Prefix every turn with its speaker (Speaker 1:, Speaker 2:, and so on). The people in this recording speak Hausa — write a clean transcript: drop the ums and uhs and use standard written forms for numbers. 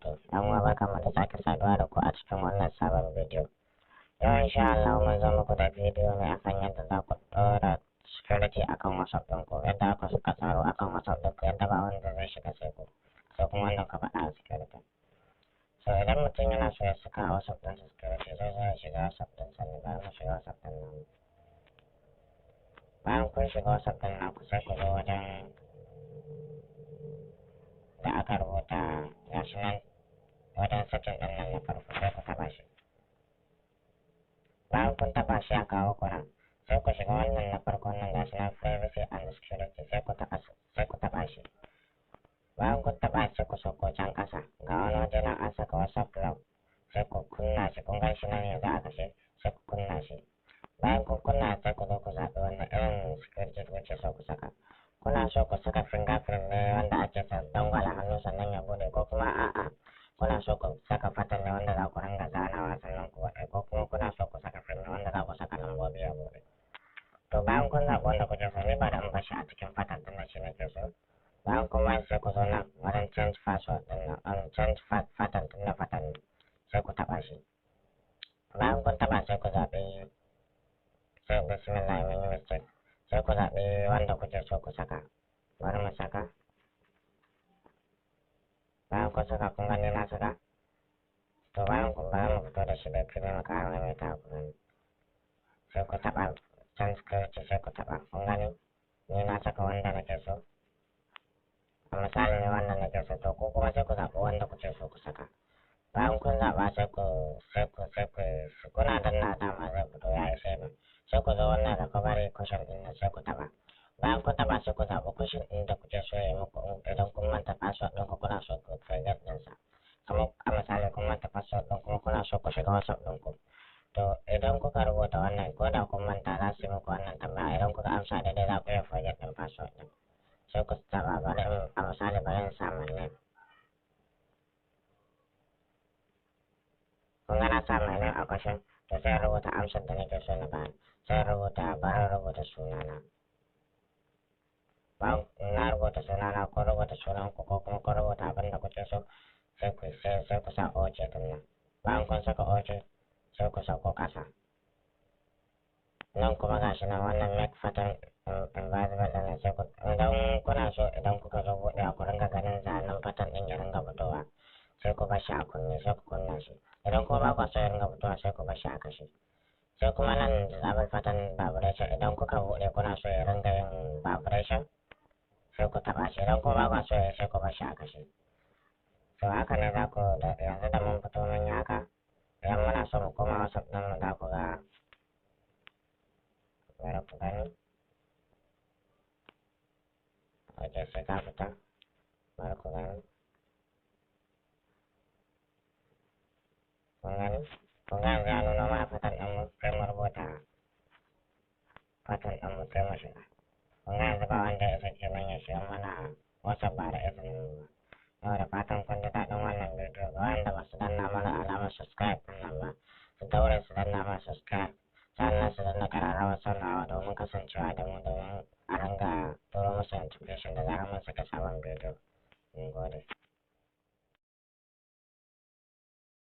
Speaker 1: Barakatuh. Yan uwa, barkanmu da sake saduwa da ku a cikin wannan sabon bidiyo. Yau insha Allah mun zo muku da bidiyo ne akan yadda za ku ɗora security akan WhatsApp ɗinku, yadda aka saka tsaro akan WhatsApp ɗinku, yadda ba wanda zai shiga sai ku, sai kuma wanda ka faɗa a security. So idan mutum yana so ya saka a WhatsApp ɗinsa security, zai zo ya shiga WhatsApp ɗinsa ne. Bayan mu shiga WhatsApp ɗin nan. Bayan kun shiga WhatsApp ɗin naku, sai ku zo wajen da aka rubuta, gashi nan, wajen setting ɗin nan na farko, sai ku taɓa shi. Bayan kun taɓa shi, a kawo ku nan, sai ku shiga wannan na farkon nan, gashi nan, privacy and security, sai ku taɓa shi. Bayan kun taɓa shi, ku sauko can ƙasa, ga wani waje nan an saka WhatsApp lock, sai ku kunna shi. Kun gan shi nan yanzu a kashe, sai ku kunna shi. Bayan kun kunna, sai ku zo ku zaɓi wannan irin security kuke so ku saka. Kuna so ku saka fingerprint ne wanda ake sa dangwala hannu sannan ya bude, ko kuma a'a, kuna so ku saka pattern ne wanda za ku ringa zanawa sannan ku buɗe, ko kuma kuna so ku saka pin ne wanda za ku saka lambobi ya buɗe? To bayan kun zaɓi wanda kuke so, ni ba da in bar shi a cikin pattern ɗin da shi nake so. Bayan kuma sai ku zo nan wajen change password ɗin nan, change pattern ɗin na pattern, sai ku taɓa shi. Bayan kun taɓa, sai ku zaɓi, sai bismillah, mun yi mistake, sai ku zaɓi wanda kuke so ku saka. Bari mu saka. Bayan kun saka, kun gani na saka. To bayan kun bayan mu fito da shi da fili, mu ƙara maimaita, ku gani. Sai ku taɓa change security, sai ku taɓa. Kun gani, ni na saka wanda nake so. A misali ne wannan nake so, to ko kuma sai ku zaɓi wanda kuke so ku saka. Bayan kun zaɓa, sai ku kuna danna, dama zai fito ya yi saving. Sai ku zo wannan recovery question ɗin nan, sai ku taɓa. Bayan kun taɓa, sai ku zaɓi question ɗin da kuke so ya muku idan kun manta password ɗin ku, kuna so ku forget ɗinsa. Kamar a misali kun manta password ɗin kuma kuna so ku shiga WhatsApp ɗinku, to idan kuka rubuta wannan, ko da kun manta, za su yi muku wannan tambaya. Idan kuka amsa daidai, za ku iya forget ɗin password ɗin. Sai ku taɓa. Bari a misali bari in sa my name. Kun ga na sa my name a question. To sai in rubuta amsar da nake so na bayar. Sai in rubuta, bari in rubuta sunana. Bayan na rubuta sunana, ko rubuta sunan ku, ko kuma ku rubuta abin da kuke so, sai ku sa OK din nan. Bayan kun saka OK, sai ku sauko ƙasa. Nan kuma gashi nan, wannan make pattern invisible ɗin nan, sai ku, idan kuna so idan kuka zo buɗewa ku ringa ganin zanen pattern ɗin ya ringa fitowa, sai ku bar shi a kunne, sai ku kunna shi. Idan kuma ba ku so ya ringa fitowa, sai ku bar shi a kashe. Sai kuma nan disable pattern vibration, idan kuka buɗe kuna so ya ringa yin vibration, sai ku taɓa shi. Idan kuma ba ku so ya, sai ku bar shi a kashe. To haka ne za ku da yanzu da mun fito mun yi haka, idan muna so mu koma WhatsApp ɗin mu, za ku ga, bari ku gani. Ok, sai ka fita. Bari ku gani. Kun gani, kun ga yanzu ya nuno mana pattern ɗin mu, sai mu rubuta pattern ɗin mu, sai mu shiga. Kun ga yanzu ba wanda ya isa kenan ya shiga mana WhatsApp ba da izinin mu ba. Yau da fatan kun ji daɗin wannan bidiyo. Ga wanda ba su danna mana alamar subscribe ɗin nan ba, su daure su danna mana subscribe, sannan su danna ƙararrawar sanarwa domin kasancewa da mu domin